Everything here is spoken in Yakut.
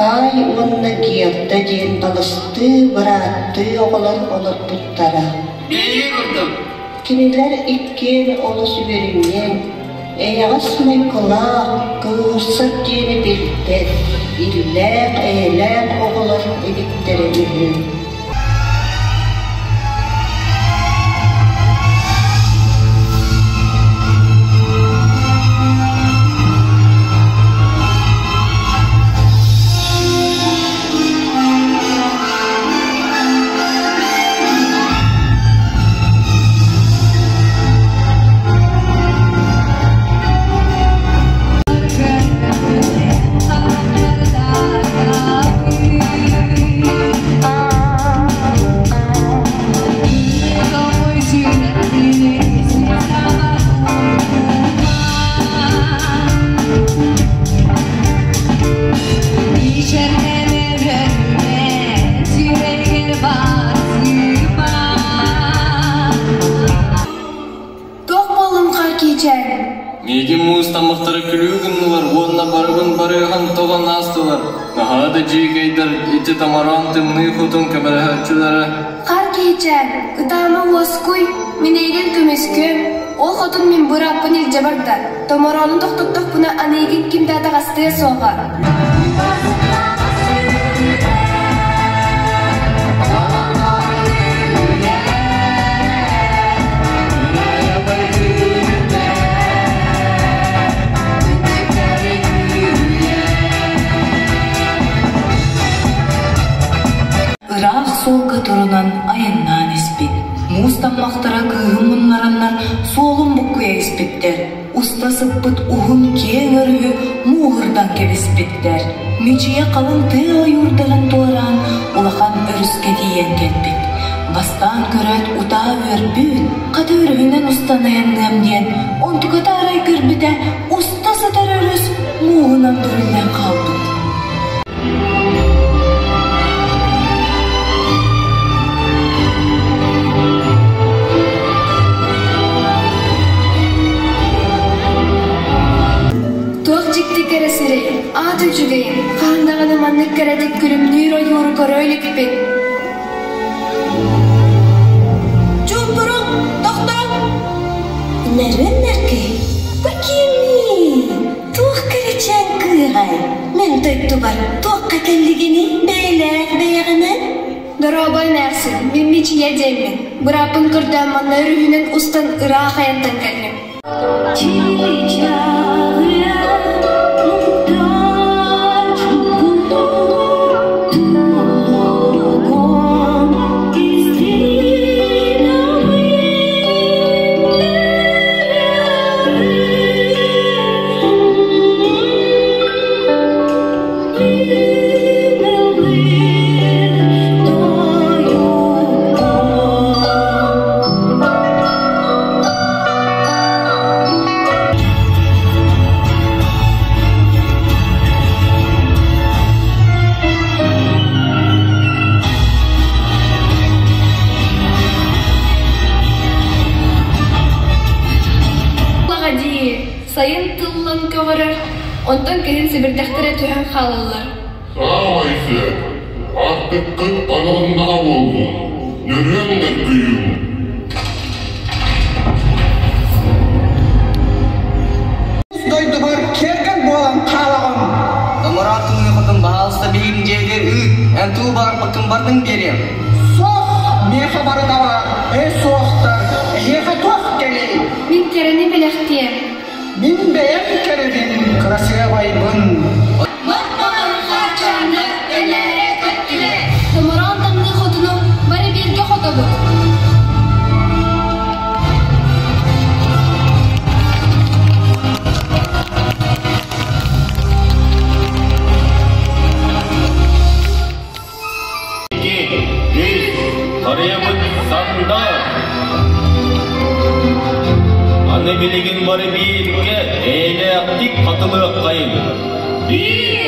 Бакаай уонна Герда диэн балыстыы бырааттыы оҕолор олорбуттара. Биһиги курдук. Кинилэр иккиэн олус үөрүнньэҥ, эйэҕэс майгылаах, кыыһырсар диэни билбэт, иллээх-эйэлээх оҕолор эбиттэрэ үһү. Туох буоллун хаар киичээн? Миигин муус таммахтара күлүү гыннылар уонна барыбын барыаһан тоҕон аастылар. Наһаа да дьиикэйдэр ити томороон тымныы хотун көмөлөһөөччүлэрэ. Хаар киһичээн, ытаама уоскуй, мин эйигин көмүскүөм. Ол хотун мин бырааппын илдьэ барда. Томороону тохтоттохпуна аны эйигин ким да атаҕастыа суоҕа. Ыраах суолга турунан айаннаан испит. Муус таммахтара кыыһын муннараннар суолун буккуйа испиттэр. Уста сыппыт уһун киэҥ өрүһү мууһурдан кэбиспиттэр. Мичийэ халыҥ тыа ойуурдарын туораан улахан өрүскэ тиийэн кэлбит. Бастаан көрөөт утаа үөрбүт, хата өрүһүнэн устан айанныам диэн, онтуката арай көрбүтэ уста сытар өрүс мууһунан бүрүллэн хаалбыт. Туох дьикти кэрэ сирэй, аат үчүгэйин, хаһан даҕаны маннык кэрэтик күлүмнүүр ойууру көрө иликпин. Чуумпуруҥ, тохтооҥ! Нөрүөн-нөргүй, бу кимий? Туох кэрэчээн кыыһай? Мин дойдубар туохха кэллигиний бэйэлээх бэйэҕинэн? Дорообо эмээхсин, мин Мичийэ диэммин. Бырааппын көрдөөн манна өрүһүнэн устан ыраах айантан кэллим. Дии, сайын тыллан көҕөрөр, онтон кэлин сэбирдэхтэрэ түһэн хаалаллар. Саамай сөп, артыккыт аналыннаҕа буоллун, нөрүөн нөргүйүҥ. Дойдубар кэргэн буолан хаалаҕын. Томороон тымныыбытын баһаалыста биһигин дьиэгэр ыыт, эн туу баҕарбыккын бардын биэриэм. Суох, миэхэ барыта баар, эй суохтар, эһиэхэ туох кэлий? Мин кэрэни бэлэхтиэм. Мин бэйэм кэрэбин, кырасыабайбын. Мап-маҥан хаарчааннар тэлээрэ көттүлэр. Томороон тымныы хотуну бары бииргэ хотобут. Икки, үс, харыйабыт сандал. Аны билигин бары бииргэ эйэлээхтик хатылыаххайын. Биир!